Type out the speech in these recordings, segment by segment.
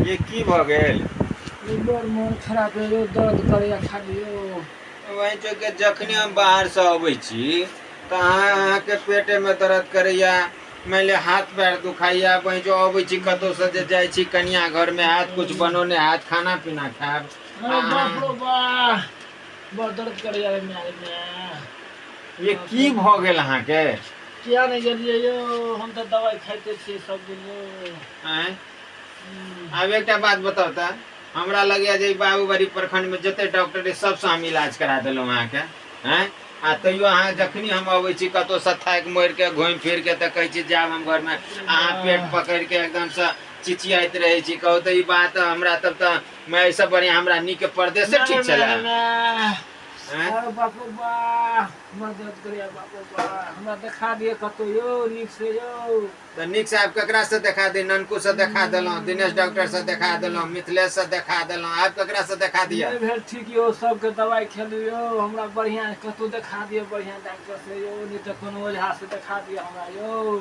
ये की भऽ गेल? बड़ मोन खराब है यौ, दर्द करैया खाली यौ। वही चौके जखने हम बाहरसँ अबै छी तऽ अहाँके पेटेमे दर्द करैया, मानि लिअ हाथ पैर दुखाइया। वही जो अबै छी कतहुसँ जे जाइ छी कनिया घरमे हैत, कुछ बनौने हैत, खाना पीना खायब। अरे बाप रो बा, बड़ दर्द करैया रे माय रे माय। ये की भऽ गेल अहाँके? किया नहि गेलियै यौ, हम तऽ दवाइ खाइते छियै सब दिन यौ। आँय, आब एकटा बात बताउ तऽ, हमरा लगैया जे ई बाबूबाड़ी प्रखंडमे जते डॉक्टर अइ सबसँ हम इलाज करा देलहुँ अहाँके। आँय, आ तैयो अहाँ जखनी हम अबै छी कतहुसँ थाकि मरिके घुमि फिरके तऽ कहै छी जायब हम घरमे, अहाँ पेट पकड़िके एकदमसँ चिचियाइत रहै छी। कहू तऽ ई बात हमरा तब तऽ मैं एहिसँ बढ़िआँ हमरा नीक परदेसे ठीक छलै। आँय? अरे बाप रे बा, हमरा दर्द करैया बाप रे बा, हमरा देखा दिअ कतौ यौ नीक से यौ। तऽ नीक से आब ककरासँ देखा दी? ननकूसँ देखा देलहुँ, दिनेश डॉक्टरसँ देखा देलहुँ, मिथिलेशसँ देखा देलहुँ, आब ककरासँ देखा दिअ? नहि भेल ठीक यौ, सबके दवाइ खेलू यौ, हमरा बढ़िआँ कतौ देखा दिअ बढ़िआँ डॉक्टर से यौ, नहि तऽ कोनो ओझा से देखा दिअ हमरा यौ।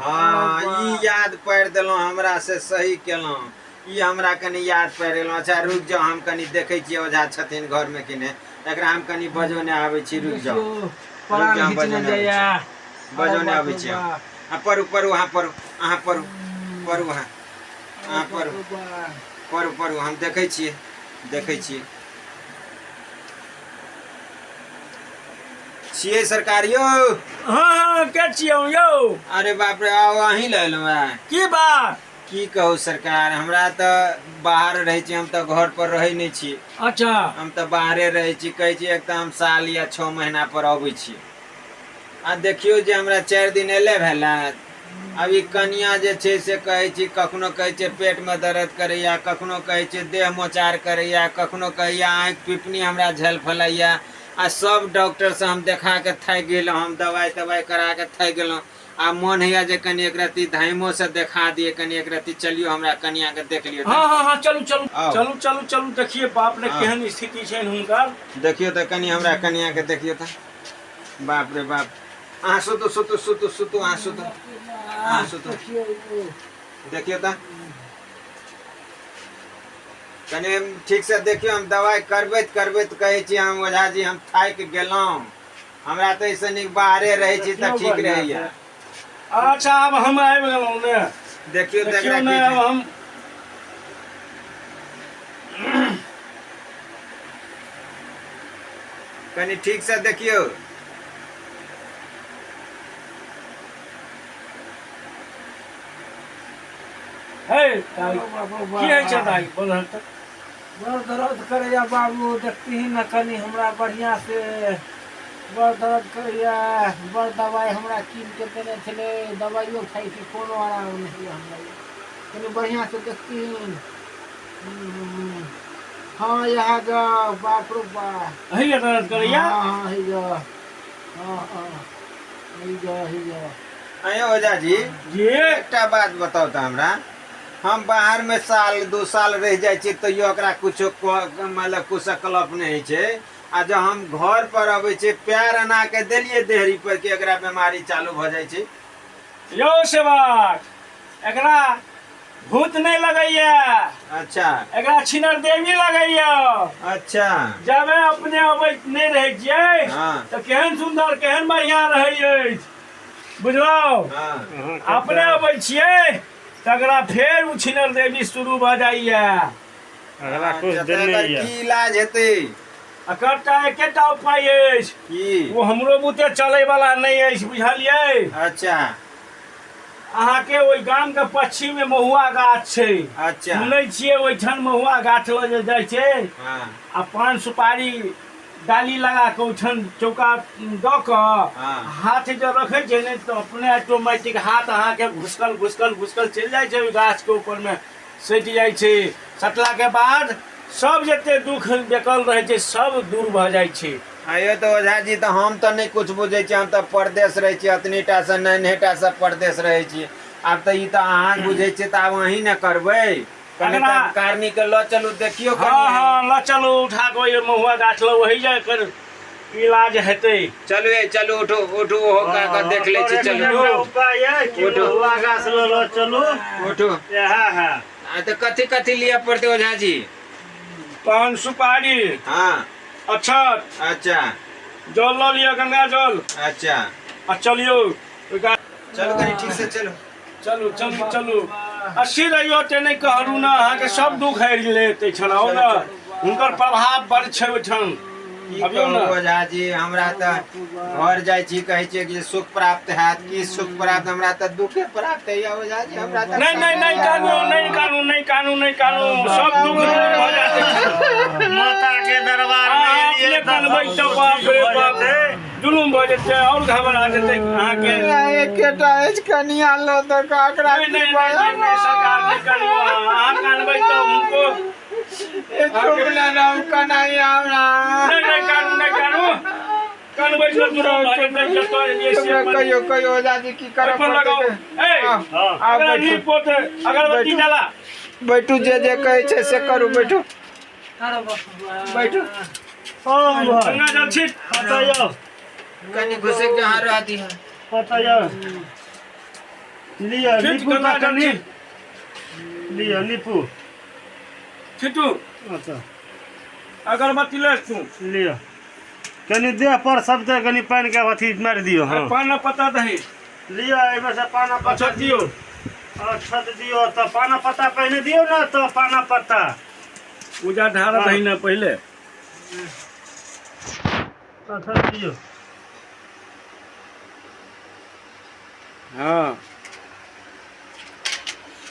हँ, ई याद पारि देलहुँ हमरा, से सही केलहुँ, ई हमरा कनि याद पड़ि गेलहुँ। अच्छा रुकि जाउ, हम कनि देखै छियै ओझा छथिन घरमे कि नहि, एकरा हम कनि बजौने आबै छी। रुकि जाउ, देखियौ रुकि प्राण जाउ, हम घिचने बजौने आबै जाइया। छी, अरे बजौने बाप आबै रे छी हम। बाप। आ पढ़ू पढ़ू, अहाँ पढ़ू, अहाँ पढ़ू, पढ़ू अहाँ, अरे अहाँ बाप पढ़ू, रे बाप। पढ़ू पढ़ू, हम देखै छियै, देखै छियै। छियै सरकार यौ? हँ हँ, के छियै यौ? अरे बाप रे, आउ, अहीं लए एलहुँ हेँ। की बात? की कहू सरकार, हमरा तऽ बाहर रहै छी, हम तऽ घर पर रहै नहि छी। अच्छा। हम तऽ बाहरे रहै छी। कहै छी एक तऽ हम साल या 6 महीना पर अबै छी, आ देखियौ जे हमरा 4 दिन एले भेल। आब ई कनिया जे छै से कहै छी, कखनो कहै छै पेटमे दर्द करैया, कखनो कहै छै देह मोचार करैया, कखनो कहैया आँखि पिपनी हमरा झेल फलैया। आ सब डॉक्टरसँ हम देखा के थाकि गेलहुँ, हम दवाइ तवाइ करा के थाकि गेलहुँ। आ मोन होइया जे कनि एक रत्ती धाइमो से देखा दिए, कनि एक रत्ती चलियो हमरा कनिया के देख लियो। हाँ हाँ हाँ, चलू चलू। आउ। चलू चलू चलू, देखिए बाप रे, हाँ। केहन स्थिति छनि हुनकर। देखियो तऽ कनि हमरा कनिया के देखियो तऽ। बाप रे बाप, अहाँ सुतू सुतू सुतू सुतू, अहाँ सुतू, अहाँ सुतू। देखियौ यौ। देखियो तऽ कनि ठीक से देखियो। हम दवाइ करबैत करबैत कहै छी हम ओझाजी हम थाकि गेलहुँ, हमरा तऽ एहिसँ नीक बाहरे रहै छी तऽ देखियौ ठीक बढ़िआँ रहैया। से। अच्छा आब हम आबि गेलहुँ ने। देखियौ तऽ देखियौ एकरा ने की आब छै। हम कनि ठीक से देखियौ। हे दाइ, बाप रे की होइ छै बाप। दाइ, बोलह तऽ। बड़ दर्द करैया बाबू, देखती ने कनि हमरा बढ़िया से, बड़ दर्द करैया। बड़ दवाइ हमरा कीन के देने छलै, दवाइयो खाइ छी, कोनो आराम नहि होइया हमरा। कनि बढ़िया से देखतीन। हाँ इएह ग, बाप रो बाप। अही दर्द करैया? हाँ हाँ, ही ग, हाँ हाँ, ही ग, ही ग। अयो ओझा जी। जी। एकटा बात बताउ तऽ हमरा, हम बाहर में साल 2 साल रहि जाइ छी तैयो ओकरा कुछो मतलब कुछ कलप नहि होइ छै, आ जब हम घर पर अबै छी पैर अना के देलियै देहरी पर कि एकरा बीमारी चालू भऽ जाइ छै। यौ सेवक, एकरा भूत नहि लगैया। अच्छा। एकरा छिनर देवी लगैया। अच्छा। जबे अपने अबै नहि रहै छियै, हाँ। तऽ केहन सुन्दर केहन बढ़िया रहै अछि, बुझलहुँ? हाँ। अपने अबै छियै तकरा फेर ओ छिनर देवी शुरू भऽ जाइया। अगला कुछ अच्छा, दिन तऽ नहि एकर यऽ। की इलाज हेतै? एकर टा एकेटा उपाय अछि। की? ओ हमरो बुते चलै वाला नहि अछि, बुझलियै? अच्छा। अहाँके ओहि गाम के पश्चिम में महुआ गाछ छै। अच्छा। सुनै छियै ओहिठाम महुआ गाछ लऽ जे जाइ छै, हाँ। आ पान सुपारी डाली लगा कऽ ओहिठाम चौका दऽ कऽ, हाँ। हाथ जँ रखै छै ने तऽ अपने ऑटोमेटिक हाथ अहाँके घुसकल घुसकल घुसकल चलि जाइ छै, ओहि गाछके ऊपरमे सटि जाइ छै। सटलाके बाद सब जते दुःख बेकल रहै छै सब दूर भऽ जाइ छै। आइयो तऽ ओझा जी, तऽ हम तऽ नहि कुछ बुझै छी, हम तऽ परदेश रहै छी, अतनी टा से नन्हे टा से परदेश रहै छी। आब तऽ ई तऽ अहाँ बुझै छियै, तऽ आब अहीं ने करबै कनि। अगला- तऽ कारनी के लऽ चलू, देखियौ हँ कनि। हँ, लऽ चलू उठा कऽ ओहि महुआ गाछ लग, ओहि जे एकर इलाज हेतै। चलू ए चलू, उठू उठू, ओहो कऽ कऽ देख लै छी। चलू उपाय है कि उठू। महुआ गाछ लऽ लऽ चलू। उठू। इएह है। आ तऽ कथी कथी लिअ पड़तै ओझा जी? पान सुपारी, हँ, अक्षत, अच्छा, जल लऽ लिअ, गंगा जल। अच्छा। आ चलियौ ओहि चलू कनि ठीक से चलू। चलू चलू चलू, अस्सी रहियो ते नहि कहलू ने, अहाँके सब दुख हरि लेत एहिठाम। आउ ने, हुनकर प्रभाव बड़ छै ओहिठाम। की अबियौ कहू ने। ओझा जी, हमरा तऽ घर जाइ छी, कहै छियै कि सुख प्राप्त हैत। की सुख प्राप्त? हमरा तऽ दुखे प्राप्त होइया ओझा जी, हमरा तऽ। नहि नहि नहि कानू, नहि कानू, नहि कानू, नहि कानू, सब दुख दूर भऽ जायत। माता के दरबार में अहाँ एलियै अपने कनबै तऽ तऽ सब बाप ठीक रे भऽ बाप, जेतै। जुलुम भऽ जेतै आओर घबरा जेतै अहाँके। एकेटा अछि कनिया लऽ तऽ ककरा नहि नहि नहि नहि नहि सरकार, नहि कानू। अहाँ कानबै तऽ हुनको चुप ना रहू कन्हैया हमरा। नहि नहि कानू, नहि कानू, कानबै तऽ जुलुम भऽ जेतै। जतऽ एलियै से हमरा अपन कहियो कहियो ओझा जी की करऽ ओहिपर लगाउ। पड़तै। ए आउ, हँ। आउ, अगरा बैठू। नीप पोत अगरबत्ती बैठू। जला। बैठू, जे जे कहै छै से करू। बैठू। अरे बाप। बैठू। ओम भर। गंगा जल छीट। पता यौ। कनि घुसक के अहाँ रह दिह। पता यौ, लिअ। छीट। नीपू। गंगा तऽ जल कनि छीट। लिअ, नीपू। छीटू। अच्छा। अगरबत्ती ले तू। लिअ, कनि देह पर सब तऽ कनि पानि के अथी मारि दियौ। हँ। पान पत्ता दही। लिअ, एहिमे से पाना पत्ता। अच्छा, दियौ। अक्षत दियौ तऽ पाना पत्ता पहिने दियौ ने, तऽ पाना पत्ता। पूजा ढार दही ने पहिले। अक्षत दियौ। हँ,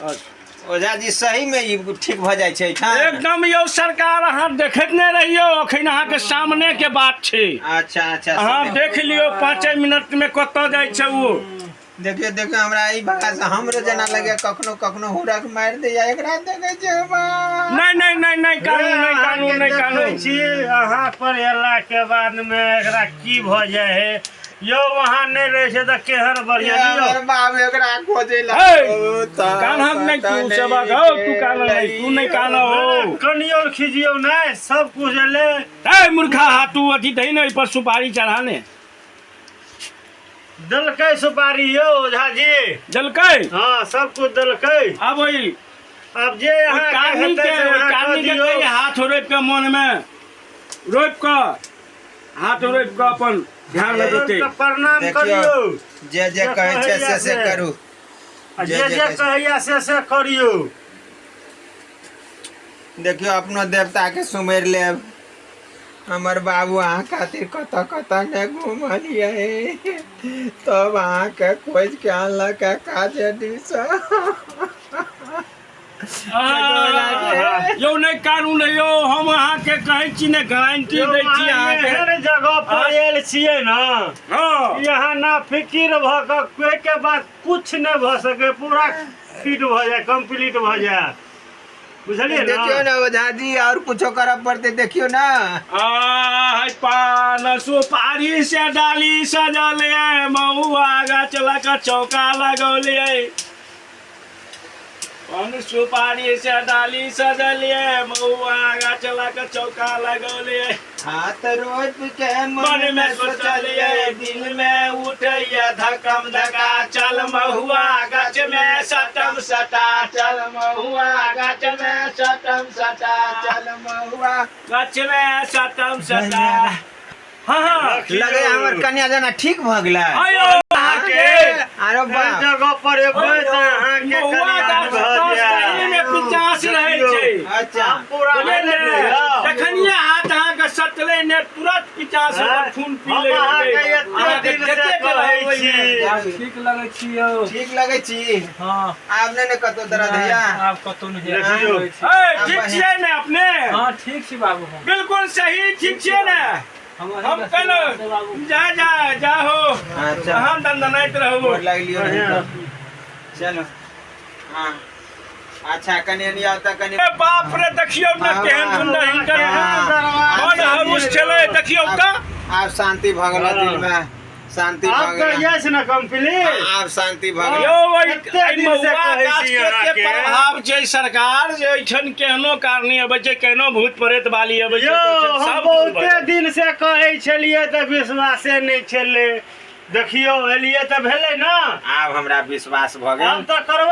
अच्छा। ओझा जी, सही में ई ठीक भऽ जाइ छै एहिठाम? एकदम यौ सरकार, अहाँ देखैत नहि रहियौ, अखन अहाँके सामने के बात छै। अच्छा अच्छा। अहाँ से देख लियौ, 5 मिनट में कतऽ जाइ छै ओ। देखियौ देखियौ, हमरा ई भाषा हमरो जेना लगे कखनो कखनो हुरक मारि दैया एकरा देखै छियै बा। नहि नहि नहि नहि कानू, नहि कानू, नहि कानू। देखै छी अहाँ पर एला के बाद में एकरा की भऽ जाइ है यौ। वहाँ नहि रहै छै तऽ केहन बढ़िआँ लियौ। हमर बाप एकरा खोजै ला हे, कान्हक नहि तू सेवा गौ, तू कान नहि, तू नहि कान हो। कनियो खिजियौ नहि, सब कुछ एलै। ए मूर्खा, हाथ तू अथी दही ने, एहि पर सुपारी चढ़ाने। देलकै सुपारी यौ ओझा जी। देलकै? हँ, सब कुछ देलकै। आब ओहि आब जे ओहि अहाँके कानी हेतै के से ओहि अहाँ कऽ कानी के दियौ। कहियै हाथ रोपि कऽ, मन मे रोपि कऽ, हाथ रोपि कऽ अपन ध्यान लगेतै। तऽ प्रणाम देखियौ, करियौ। जे जे कहै छै से से करू। आ जे जे जे जे कहै छै। कहैया से से करियौ। देखियौ, अपनो देवताके सुमरि लेब। हमर बाबू अहाँ खातिर कतऽ कतऽ नहि घूमल ये, तब अहाँके खोजि के आनलक काजे दिस। यौ नहि कानू नहि यौ, हम अहाँके कहै छी ने, गारंटी दै छी अहाँके। एहन जगह पर आयल छियै ने, हँ, यहाँ ना फिकिर भऽ कऽ कोई के बात कुछ नहि भऽ सके, पूरा फिट भऽ जाए, कंप्लीट भऽ जाए, बुझलियै? देखियौ ने ने ओझा जी, आओर कुछो करऽ पड़तै, देखियौ ने। आय पान सुपारी से डाली सजलियै, महुआ गाछ लऽ कऽ चौका लगौलियै। पान सुपारी से डाली सजलियै, महुआ गाछ लऽ कऽ चौका लगौलियै। हाथ रोपि के मन में सोचलियै, दिल में उठैया धकम धका, चल महुआ गाछ में सटम सटा, चल महुआ गाछ में सटम सटा, चल महुआ गाछ में सटम सटा। हँ हँ। लगे हमर कन्या जेना ठीक भऽ गेलै। आयो अहाँके आरो एहि बाप जगह पर एबै तऽ अहाँके महुआ कल्याण गाछ भऽ सही में जायत। पिचास रहै छै। अच्छा। हम पूरा बुझलियै ने? नहि यौ। जखनिये हाथ अहाँके सटलै ने, तुरंत पिचास हैं? खून पी हम लै। अहाँके एते दिन से कहै छी। ठीक लगै छी यौ। ठीक लगै छी? हँ। आब नहि ने कतौ दर्द होइया? आब कतौ नहि होइया। देखियौ। ठीक छी। ठीक छियै ने अपने? हँ, ठीक छी बाबू हम। बिल्कुल सही ठीक छियै ने? हम हम कहलहुँ जा जा जा हो। अच्छा। हम दनदनाइत रहू। गोर लागलियौ। चलो, हाँ, अच्छा, कनि एनी आउ तऽ कनि। ए बाप रे, देखियौ ने केहन सुन्दर हिनकर मन हरुस छलै, देखियौ तऽ। आब शान्ति भऽ गेल दिल मे। शांति भऽ आब तऽ गेल। यस ने कंप्लीट। आब शांति भऽ गेल। यौ, एते एहि दिन से महुआ कहै गाछ छी के एते अहाँके। प्रभाव छै सरकार जे एहिठाम केहनो कारणी अबै छै, केहनो भूत प्रेत वाली अबै छै, यौ तऽ एहिठाम हम सब दूर भऽ बहुते जाइ छै। दिन से कहै छलियै तऽ विश्वासे नहि छलै। देखियौ एलियै तऽ भेलै ने। आब हमरा विश्वास भऽ गेल। आब तऽ करबै।